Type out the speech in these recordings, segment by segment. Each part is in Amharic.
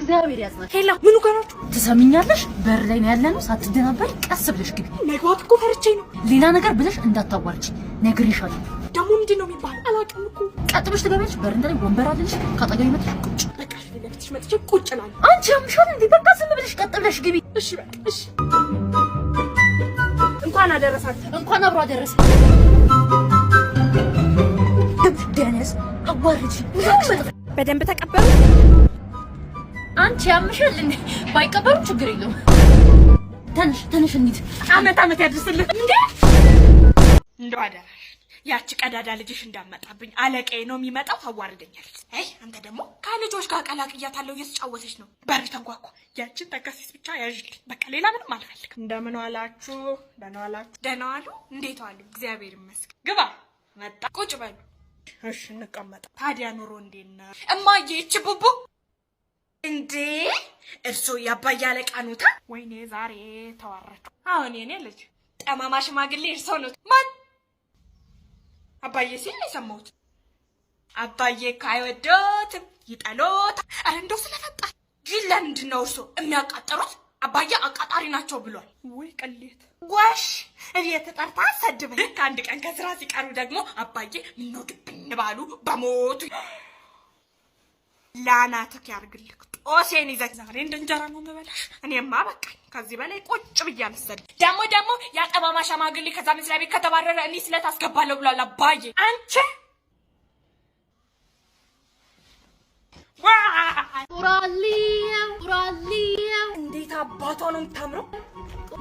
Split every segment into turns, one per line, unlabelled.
እግዚአብሔር ያጽናሽ።
ሄላ፣ ምኑ ጋር ናችሁ?
ትሰሚኛለሽ? በር ላይ ነው ያለነው። ሳትደናበሪ ቀስ ብለሽ ግቢ።
መግባት እኮ ፈርቼ ነው።
ሌላ ነገር ብለሽ እንዳታዋርጂ ነግሬሻለሁ።
ደግሞ ምንድን ነው የሚባለው? አላውቅም እኮ።
ቀጥ ብለሽ ትገቢያለሽ። በረንዳ ላይ ወንበር አለልሽ። ካጠገቤ መጥተሽ ቁጭ።
በቃ ፊት ለፊትሽ መጥቼ ቁጭ እላለሁ።
አንቺ ያምሻል እንዴ? በቃ ዝም ብለሽ ቀጥ ብለሽ ግቢ።
እሺ፣ በቃ እሺ። እንኳን አደረሳችሁ።
እንኳን አብሮ አደረሰ። ደነስ አዋርጂ።
በደንብ ተቀበሉ።
አንቺ ያምሻል እንዴ? ባይቀበሩ ችግር የለውም። ተነሽ ተነሽ፣ እንሂድ።
አመት አመት ያድርስልን። እንዴ፣ እንደው አደራሽ ያቺ ቀዳዳ ልጅሽ እንዳመጣብኝ። አለቃዬ ነው የሚመጣው፣ ታዋርደኛለች። አይ፣ አንተ ደግሞ ከልጆች ጋር ቀላቅያታለሁ፣ እየተጫወተች ነው። በር ተንኳኳ። ያችን ጠቀሲስ ብቻ ያዥልኝ። በቃ ሌላ ምንም አልፈልግም። እንደምን ዋላችሁ? ደህና ዋላችሁ? ደህና ዋሉ? እንዴት ዋሉ? እግዚአብሔር ይመስገን። ግባ መጣ። ቁጭ በሉ። እሺ፣ እንቀመጥ። ታዲያ ኑሮ እንዴት ነው? እማዬ፣ ይቺ ቡቡ እንዴ፣ እርሶ የአባዬ አለቃ ኖታ? ወይኔ ዛሬ ተዋረድኩ። አሁን የኔ ልጅ ጠማማ ሽማግሌ እርሶ ኖት? ማን አባዬ ሲል ነው የሰማሁት። አባዬ እኮ አይወዶትም፣ ይጠሎት። ኧረ እንደው ስለፈጣ ግን ለምንድን ነው እርሶ የሚያቃጥሩት? አባዬ አቃጣሪ ናቸው ብሏል። ውይ ቅሌት! ጎሽ፣ እቤት ጠርታ አሰድበኝ። ልክ አንድ ቀን ከስራ ሲቀሩ ደግሞ አባዬ ምነው ድብን ባሉ በሞቱ። ላናትክ ያርግልክ። ጦሴን ይዘህ ዛሬ እንደ እንጀራ ነው የምበላሽ። እኔማ በቃኝ። ከዚህ በላይ ቁጭ ብዬ አልሰድም። ደግሞ ደግሞ ያጠማማ ሸማግሌ ከዛ መስሪያ ቤት ከተባረረ እኔ ስለት አስገባለሁ ብሏል አባዬ። አንቺ
ቁራሊው ቁራሊው።
እንዴት አባቷ ነው የምታምረው!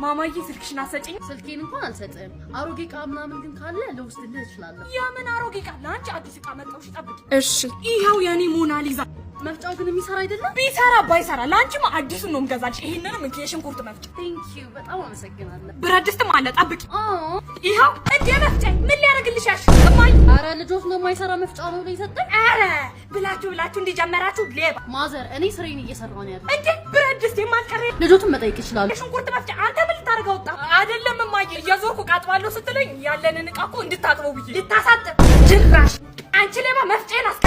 ማማዬ፣ ስልክሽን አሰጪኝ።
ስልኬን እንኳን አልሰጥም። አሮጌ ዕቃ ምናምን ግን ካለ ልወስድልህ እችላለሁ።
የምን አሮጌ ዕቃ? ለአንቺ አዲስ ዕቃ መጣው። እሺ ጠብቂ። እሺ፣ ይኸው የኔ ሞናሊዛ።
መፍጫው ግን የሚሰራ አይደለም።
ቢሰራ ባይሰራ ለአንቺማ አዲሱን ነው የምገዛልሽ። ይሄንንም እንኪ የሽንኩርት መፍጫ።
Thank you፣ በጣም አመሰግናለሁ።
ብረት ድስትም አለ፣ ጠብቂ።
ኦ።
ይኸው እንዴ፣ መፍጫ ምን ሊያደርግልሽ ያልሽ እማዬ?
አረ ልጆት ነው፣ የማይሰራ መፍጫ ነው ብሎ የሰጠኝ።
አረ ብላችሁ ብላችሁ እንዲጀመራችሁ ሌባ።
ማዘር፣ እኔ ስራዬን እየሰራሁ ነው ያለው።
እንዴ፣ ብረት ድስት የማልቀረ
ልጆቱን መጠየቅ ይችላሉ።
የሽንኩርት መፍጫ አንተ ምን ልታደርገው ወጣ? አይደለም እማዬ፣ እየዞርኩ ዕቃ አጥባለሁ ስትለኝ ያለንን ዕቃ እኮ እንድታጥበው ብዬ። ልታሳጥብ ጭራሽ። አንቺ ሌባ፣ መፍጫዬን አስቀ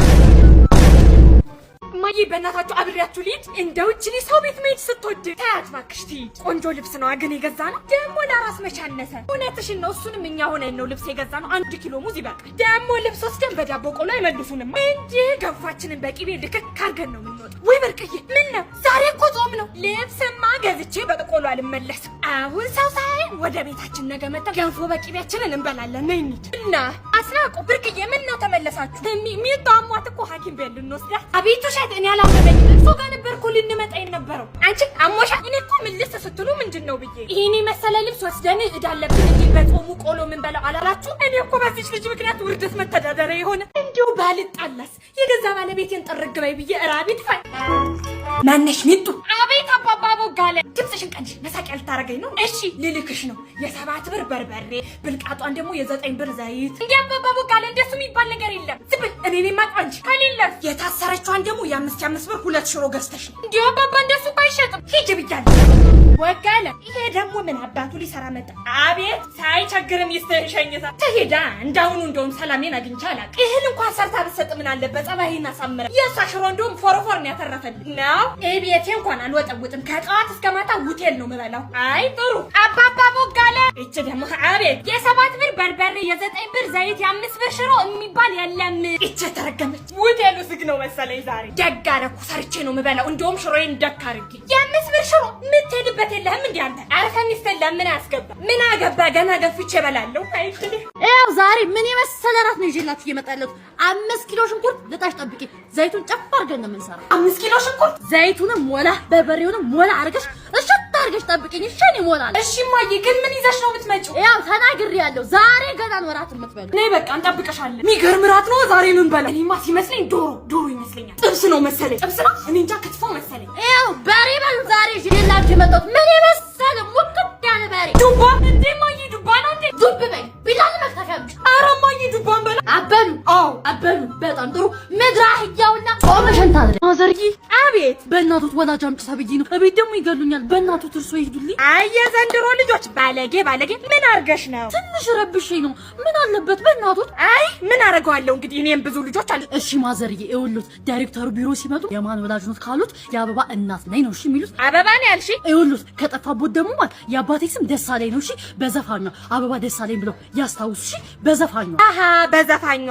እማዬ፣ በእናታችሁ አብሬያችሁ ልሂድ። እንደው እቺ ልጅ ሰው ቤት መሄድ ስትወድ። ተያት እባክሽ ትሂድ። ቆንጆ ልብስ ነው ግን የገዛ ነው። ደግሞ ለራስ መች አነሰ? እውነትሽን ነው። እሱንም እኛ ሆነን ነው ልብስ የገዛ ነው። 1 ኪሎ ሙዝ ይበቃል። ደግሞ ልብስ ወስደን በዳቦ ቆሎ አይመልሱንም እንጂ ገንፏችንን በቂቤ ልክክ አድርገን ነው የምንወጣው። ወይ ብርቅዬ፣ ምን ነው ዛሬ እኮ ጾም ነው። ልብስማ ገዝቼ በቆሎ አልመለስም። አሁን ሰው ሳያየን ወደ ቤታችን ነገ መጥተን ገንፎ በቂቤያችንን እንበላለን። ነይ እንሂድ። እና አስናቁ፣ ብርቅዬ፣ ምን ነው ተመለሳችሁ? ሚጡ አሟት እኮ ሐኪም ቤት ልንወስዳት። አቤት ውሸት! እኔ አላመመኝም። እርሶ ጋር ነበር እኮ ልንመጣ የነበረው። አንቺ አሞሻ? እኔ እኮ ምልስ ስትሉ ምንድን ነው ብዬ። ይሄን የመሰለ ልብስ ወስደን እዳለብን እንጂ በጾሙ ቆሎ ምን በለው አላላችሁ? እኔ እኮ በዚች ልጅ ምክንያት ውርደት መተዳደሪያ የሆነ። እንዲሁ ባልጣላስ የገዛ ባለቤቴን ጥርግ በይ ብዬ እራብ ይድፋኝ። ማነሽ ሚጡ? አቤት አባባ ቦጋለ። ድምፅሽን ቀንሽ፣ መሳቂያ ልታረገኝ ነው። እሺ፣ ልልክሽ ነው የ7 ብር በርበሬ፣ ብልቃጧን ደግሞ የ9 ብር ዘይት። እንዲ አባባ ቦጋለ፣ እንደሱ የሚባል ነገር የለም። ዝም በል፣ እኔ ነኝ የማውቀው። አንቺ ከሌለ የታሰረችዋን ደግሞ የአምስት የአምስት ብር ሁለት ሽሮ ገዝተሽ ነው። እንዲ አባባ፣ እንደሱ እኮ አይሸጥም። ሂጂ ብያለሁ። ወጋለ፣ ይሄ ደግሞ ምን አባቱ ሊሰራ መጣ? አቤት፣ ሳይቸግርም ሚስትህን ሸኝታ ትሄዳ። እንዳሁኑ እንደውም ሰላሜን አግኝቼ አላውቅም። እህል እንኳን ሰርታ ብትሰጥ ምን አለበት? ጸባይህን አሳምረ። የእሷ ሽሮ እንደውም ፎረፎር ነው ያተረፈልኝ ነው። እቤቴ እንኳን አልወጠውጥም። ከጠዋት እስከ ማታ ውቴል ነው የምበላው። አይ ጥሩ አባባ ቦጋለ። እች ደግሞ አቤት፣ የ7 ብር በርበሬ፣ የ9 ብር ዘይት፣ የ5 ብር ሽሮ የሚባል የለም። እች ተረገመች። ውቴሉ ዝግ ነው መሰለኝ ዛሬ። ደግ አደረኩ፣ ሰርቼ ነው የምበላው። እንደውም ሽሮዬን ደክ አድርጌ የ5 ብር ሽሮ የምትሄድበት የለህም እንዴ አንተ? አርፈህ ሚስትህን ለምን አስገባ? ምን አገባ? ገና ገፍቼ እበላለሁ። አይችል።
ያው ዛሬ ምን የመሰለ እራት ነው ይዤላችሁ እየመጣ ያለሁት። 5 ኪሎ ሽንኩርት ልጣሽ ጠብቂ። ዘይቱን ጨፍ አድርገን ነው የምንሰራው።
5 ኪሎ ሽንኩርት?
ዘይቱንም ሞላ በርበሬውንም ሞላ አድርገሽ እሽት አድርገሽ ጠብቂኝ። እሺ እኔ ሞላለሁ።
እሺ እማዬ፣ ግን ምን ይዘሽ ነው የምትመጪው?
ያው ተናግሬያለሁ። ዛሬ ገና ነው እራት የምትበሉ።
ነይ በቃ እንጠብቅሻለን። የሚገርም እራት ነው ዛሬ ምን በላ። እኔማ ሲመስለኝ ዶሮ ዶሮ ይመስለኛል። ጥብስ ነው መሰለኝ። ጥብስ ነው፣ እኔ እንጃ፣ ክትፎ መሰለኝ።
ያው በሬ በሉ። ዛሬ ይዤላችሁ የመጣሁት ምን የመሰለ ሙክት ያለ በሬ።
ዱባ እንዴ እማዬ፣ ዱባ ነው እንዴ?
ዱብ በይ፣ ቢላል መክተፊያ።
ኧረ እማዬ፣ ዱባን በላ።
አበሉ?
አዎ።
አበሉ። በጣም ጥሩ። ምድረ አህያውና ጾምሽን ታድሪ። ማዘርዬ።
አቤት።
በእናትሽ። በእናቶት ወላጅ አምጪ ተብዬ ነው። እቤት ደግሞ ይገሉኛል። በእናቶት እርሶ ይሄዱልኝ።
አይ የዘንድሮ ልጆች ባለጌ ባለጌ። ምን አርገሽ ነው?
ትንሽ ረብሼ ነው። ምን አለበት በእናቶት?
አይ ምን አረገዋለሁ እንግዲህ እኔም ብዙ ልጆች አሉ።
እሺ ማዘርዬ፣ ይኸውልዎት ዳይሬክተሩ ቢሮ ሲመጡ የማን ወላጅ ኖት ካሉት የአበባ እናት ነኝ ነው እሺ የሚሉት።
አበባ ነው ያልሽ?
ይኸውልዎት ከጠፋቦት ደግሞ ማለት የአባቴ ስም ደሳለኝ ነው እሺ። በዘፋኟ አበባ ደሳለኝ ብለው ያስታውሱ እሺ። በዘፋኟ።
አሃ በዘፋኟ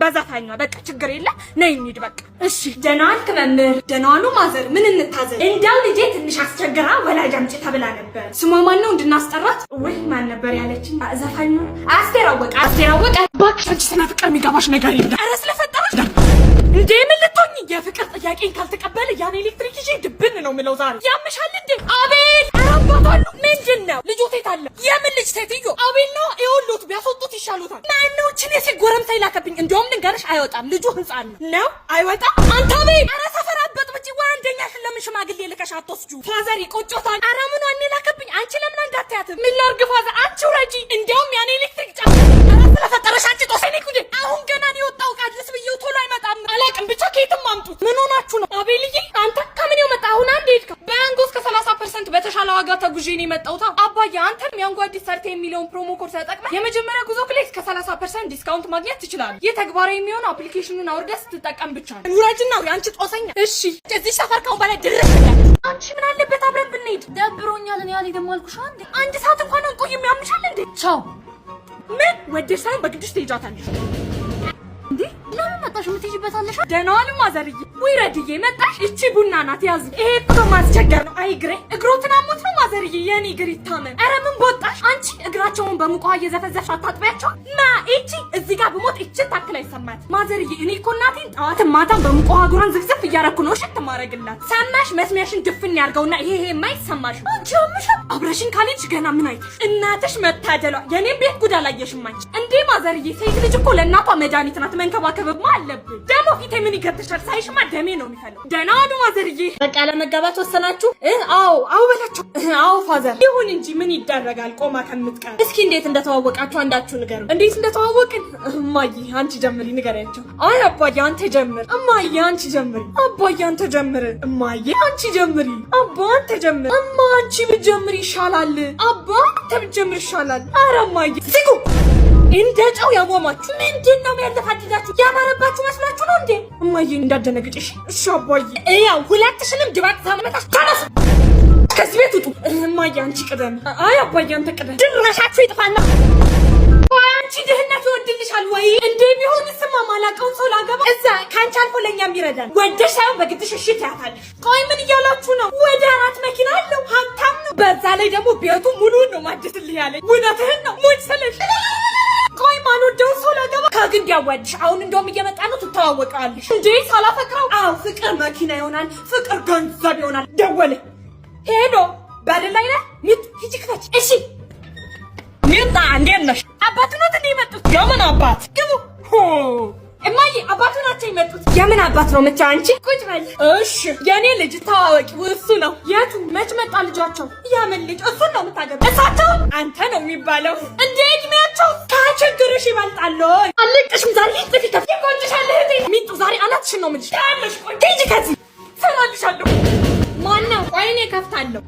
በዘፋኟ። በቃ ችግር የለ ነይ እንሂድ በቃ።
እሺ
ደህና ዋልክ መምህር? ደህና ዋሉ ማዘር። ምን እንታዘዝ? እንዳው ልጄ ትንሽ አስቸግራ ወላጅ አምጪ ተብላ ነበር። ስሟ ማን ነው እንድናስጠራት? ውይ ማን ነበር ያለችኝ? ዘፋኟ አስቴር አወቀ። አስቴር አወቀ።
እባክሽ አንቺ ስለ ፍቅር የሚገባሽ ነገር የለም።
ኧረ ስለፈጠረሽ እንዴ ምን ልትሆኚ? የፍቅር ጥያቄን ካልተቀበለ ያን ኤሌክትሪክ ይዤ ድብን ነው የምለው ዛሬ። ያምሻል እንዴ? አቤል! ኧረ አባቱ አሉ። ምንድን ነው ልጆት የት አለ? የምን ልጅ ሴትዮ? አቤል ነው። ይኸውልዎት ቢያስወጡት ይሻሉታል። ማነው እችን የሴት ጎረምሳ ይላከብኝ? እንደውም ልንገርሽ አይወጣም። ልጁ ህፃን ነው ነው አይወጣም። አንተ አቤል! ኧረ ሰፈር አበጥብጪ ወይ አንደኛሽን ለምን ሽማግሌ ልከሽ አትወስጂው? Father ይቆጮታል። ኧረ ምኗን የላከብኝ? አንቺ ለምን እንዳትያትም? ምን ላድርግ father? አንቺ ውረጂ። እንደውም ያን ኤሌክትሪክ ጫ ኧረ ስለፈጠረሽ አንቺ ጦሰኔ ጉዴ! አሁን ገና ነው የወጣው ዕቃ ልስ ብዬው ቶሎ አይመጣም። አላቅም ብቻ ከየትም አምጡት። ምን ሆናችሁ ነው? አቤልዬ አንተ ከምን የመጣ አሁን አንድ ሄድከው? በያንጎ እስከ 30% በተሻለ ዋጋ ተጉዤ ነው የመጣሁት። አባዬ አንተም ያንጎ አዲስ thirty የሚለውን promo code ተጠቅመህ የመጀመሪያ ጉዞ ላይ እስከ 30% discount ማግኘት ትችላለህ። ይህ ተግባራዊ የሚሆነው application ኑን አውርደህ ስትጠቀም ብቻ ነው። ውረጅና አንቺ ጦሰኛ። እሺ እዚህ ሰፈር ካሁን በላይ ድርሽ እንዳትል። አንቺ ምን አለበት አብረን ብንሄድ?
ደብሮኛል። እኔ አልሄድም አልኩሽ። አንዴ
አንድ ሰዓት እንኳን አንቆይም። ያምሻል እንዴ?
ቻው።
ምን ወደሽ ሳይሆን በግድሽ ትሄጃታለሽ።
እንዴ ለምን መጣሽ? የምትሄጂበት አለሽ?
ደህና ዋሉ ማዘርዬ። ውይ ረድዬ መጣሽ? እቺ ቡና ናት ያዝ። ይሄ እኮ ማስቸገር ነው። አይ እግሬ እግሮትን አሞት ነው ማዘርዬ። የኔ እግር ይታመም። ኧረ ምን ቦጣሽ አንቺ። እግራቸውን በሙቅ ውሃ እየዘፈዘፍሽ አታጥቢያቸው? ማ እቺ እዚህ ጋር ብሞት እችን ታክል አይሰማት ማዘርዬ። እኔ እኮ እናቴን ጠዋትም ማታም በሙቅ ውሃ እግሯን ዝፍዝፍ እያረኩ ነው ሽት ማረግላት። ሰማሽ? መስሚያሽን ድፍን ያርገውና ይሄ ይሄ የማይሰማሽ
አንቺ ያምሻል።
አብረሽን ካልሄድሽ ገና ምን አይተሽ እናትሽ መታደሏ። የኔም ቤት ጉድ አላየሽም አንቺ። እንዴ ማዘርዬ፣ ሴት ልጅ እኮ ለእናቷ መድኃኒት ናት። መንከባከብማ አለብን። ደግሞ ፊቴ ምን ይገትሻል? ሳይሽማ ደሜ ነው የሚፈለው። ደህና ዋሉ ማዘርዬ። በቃ ለመጋባት ወሰናችሁ? አዎ አዎ በላቸው። አዎ father። ይሁን እንጂ ምን ይደረጋል ቆማ ከምትቀር። እስኪ እንዴት እንደተዋወቃችሁ አንዳችሁ ንገሩ። እንዴት እንደተዋወቅን? እማዬ አንቺ ጀምሪ ንገሪያቸው። አይ አባዬ አንተ ጀምር። እማዬ አንቺ ጀምሪ። አባዬ አንተ ጀምር። እማዬ አንቺ ጀምሪ። አባ አንተ ጀምር። እማ አንቺ ብትጀምሪ ይሻላል። አባ አንተ ብትጀምር ይሻላል። ኧረ እማዬ ዝጉ። እንደ ጨው ያሟማችሁ ምንድን ነው የሚያለፋድዳችሁ? ያማረባችሁ መስሏችሁ ነው እንዴ? እማዬ እንዳደነግጭ። እሺ እሺ አባዬ። ያው ሁለትሽንም ድባቅ ሳመታሽ ተነሱ፣ ከዚህ ቤት ውጡ። እማዬ አንቺ ቅደም። አይ አባዬ አንተ ቅደም። ድራሻችሁ ይጥፋና አንቺ ድህነት ይወድልሻል ወይ እንዴ? ቢሆን ስማ ማላውቀውን ሰው ላገባ እዛ ከአንቺ አልፎ ለእኛም ይረዳል። ወደሽ ሳይሆን በግድሽ እሺ ትያታለሽ። ቆይ ምን እያላችሁ ነው? ወደ 4 መኪና አለው፣ ሀብታም ነው። በዛ ላይ ደግሞ ቤቱ ሙሉውን ነው ማድስልህ ያለኝ። እውነትህን ነው ሙድ ስለሽ። ቆይ ማልወደውን ሰው ላገባ ከግንድ ያዋድሽ። አሁን እንደውም እየመጣ ነው፣ ትተዋወቀዋለሽ። እንዴ ሳላፈቅረው? አዎ ፍቅር መኪና ይሆናል፣ ፍቅር ገንዘብ ይሆናል። ደወለ። Hello በር ላይ ነህ? ሚጡ ሂጂ ክፈች። እሺ ሚጣ እንዴት ነሽ? አባቱ ኖት እንዴ የመጡት? የምን አባት? ግቡ። እማዬ አባቱ ናቸው የመጡት። የምን አባት ነው የምትይው አንቺ? ቁጭ በል። እሺ የኔ ልጅ ተዋወቂ፣ እሱ ነው። የቱ መች መጣ ልጃቸው? የምን ልጅ? እሱን ነው የምታገቢው? እሳቸው አንተ ነው የሚባለው። እንዴ እድሜያቸው ከችግርሽ ይበልጣል። አለቅሽም ዛሬ ጥፊ ከፍ ይቆጭሻል። እህቴ ሚጡ ዛሬ አናትሽን ነው የምልሽ። ታያለሽ። ቆይ ሂጂ ከዚህ እሰራልሻለሁ። ማነው? ቆይ እኔ እከፍታለሁ።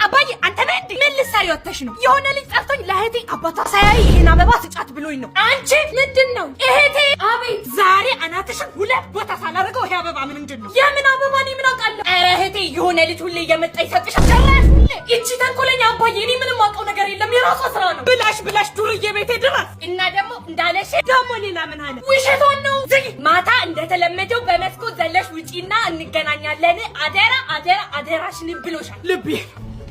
አባዬ አንተ ነህ እንዴ? ምን ልትሰሪ ወጥተሽ ነው? የሆነ ልጅ ጠርቶኝ ለእህቴ አባቷ ሳያይ ይሄን አበባ ስጫት ብሎኝ ነው። አንቺ ምንድን ነው እህቴ? አቤት። ዛሬ አናትሽን 2 ቦታ ሳላደርገው ይሄ አበባ ምንድን ነው? የምን አበባ ነው? ምን አውቃለሁ? ኧረ እህቴ የሆነ ልጅ ሁሌ እየመጣ ይሰጥሻል። ጭራሽ ሁሌ ይቺ ተንኮለኛ። አባዬ እኔ ምንም አውቀው ነገር የለም የራሷ ስራ ነው። ብላሽ ብላሽ ዱርዬ ቤቴ ድረስ እና ደግሞ እንዳለሽ ደግሞ ሌላ ምን አለ? ውሸቷን ነው። ዝጊ። ማታ እንደተለመደው በመስኮት ዘለሽ ውጪና እንገናኛለን። አደራ አደራ አደራሽን ብሎሻል። ልቤ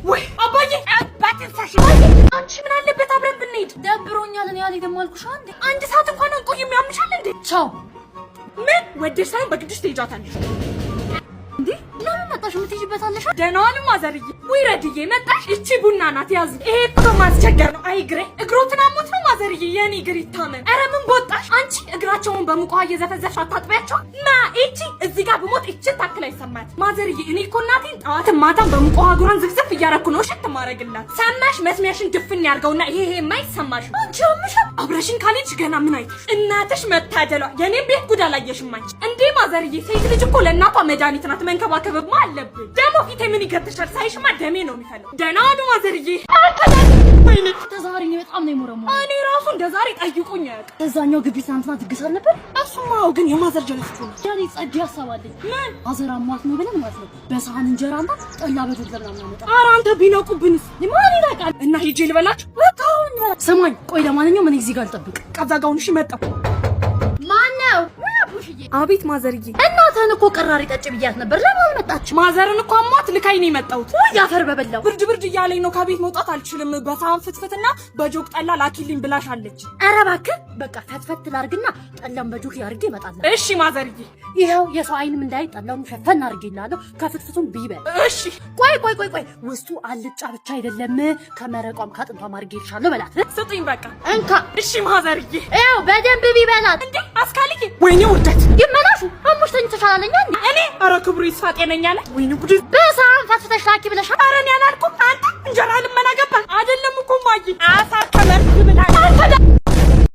ወይ አባዬ አባቴን ሳሽ። አንቺ ምን አለበት አብረን ብንሄድ?
ደብሮኛል። እኔ አልሄድም አልኩሽ። አንዴ
አንድ ሰዓት እንኳን አንቆይም። ያምሻል እንዴ?
ቻው።
ምን ወደሽ ሳይሆን በግድሽ ትሄጃታለሽ።
እንዴ ለምን መጣሽ? የምትሄጂበት አለሽ?
ደህና ዋሉ ማዘርዬ። ውይ ረድዬ መጣሽ? እቺ ቡና ናት ያዝ። ይሄ እኮ ማስቸገር ነው። አይ እግሬ እግሮትን አሞት ነው ማዘርዬ። የኔ እግር ይታመም። ኧረ ምን ቦጣሽ አንቺ። እግራቸውን በሙቅ ውሃ እየዘፈዘፍሽ አታጥቢያቸው? ማ እቺ እዚህ ጋር ብሞት እችን ታክል አይሰማት ማዘርዬ። እኔ እኮ እናቴን ጠዋትም ማታም በሙቅ ውሃ እግሯን ዝፍዝፍ እያረኩ ነው ሽት ማረግላት። ሰማሽ? መስሚያሽን ድፍን ያርገውና ይሄ ይሄ የማይሰማሽ
አንቺ ያምሻል።
አብረሽን ካልሄድሽ ገና ምን አይተሽ? እናትሽ መታደሏ። የኔም ቤት ጉድ አላየሽም አንቺ። እንዴ ማዘርዬ፣ ሴት ልጅ እኮ ለእናቷ መድኃኒት ናት። መንከባከብማ አለብን። ደግሞ ፊቴ ምን ይገትሻል? ሳይሽማ ደሜ ነው የሚፈለው። ደህና ዋሉ ማዘርዬ። ወይኔ
ዛሬ እኔ በጣም ነው የሞረሞረው።
እኔ ራሱ እንደ ዛሬ ጠይቁኝ አያውቅም።
እዛኛው ግቢ ትናንትና ድግስ አልነበር?
እሱማ አዎ፣ ግን የማዘር ጀለስ እኮ ነው።
ያኔ ጸድ ሀሳብ አለኝ።
ምን?
ማዘር አሟት ነው ብለን ማለት ነው በሰሃን እንጀራና ጠላ በዶግ ለምናምን አመጣ።
ኧረ አንተ ቢነቁብንስ?
ማን ይነቃል?
እና ሂጄ ልበላችሁ?
በቃ አሁን በላ። ስማኝ ቆይ፣ ለማንኛውም እኔ እዚህ ጋር ልጠብቅ።
ቀዛጋውን እሺ፣ መጣሁ።
ማነው? ውይ አቡሽዬ፣
አቤት ማዘርዬ።
እናትህን እኮ ቀራሪ ጠጭ ብያት ነበር። ለምን አልመጣችም?
ማዘርን እኮ አሟት ልካኝ ነው የመጣሁት።
ውይ አፈር በበላው።
ብርድ ብርድ እያለኝ ነው፣ ከቤት መውጣት አልችልም። በሳህን ፍትፍትና በጆግ ጠላ ላኪልኝ ብላሻለች።
ኧረ እባክህ በቃ ፈትፈት ላርግና ጠላም በጆግ አድርጌ እመጣለሁ።
እሺ ማዘርዬ።
ይኸው የሰው አይንም እንዳይ ጠላውን ሸፈን አድርጌልሃለሁ። ከፍትፍቱም ቢበል።
እሺ።
ቆይ ቆይ ቆይ ቆይ፣ ውስጡ አልጫ ብቻ አይደለም ከመረቋም ከአጥንቷም አድርጌልሻለሁ በላት።
ስጡኝ በቃ።
እንካ።
እሺ ማዘርዬ።
ይኸው በደንብ ቢበላት።
እንዴ አስካልዬ፣ ወይኔ ውርደት።
ይመላሹ አሙሽ ተኝተሻል አለኛ እንዴ?
እኔ ኧረ ክብሩ ይስፋ ጤነኛ ነኝ። ወይኔ ጉድ።
በሳህን ፈትፍተሽ ላኪ ብለሻል።
ኧረ እኔ አላልኩም። አንተ እንጀራ ልመና ገባ አይደለም እኮ ማይ አሳ ከመርዝ ብላ አንተ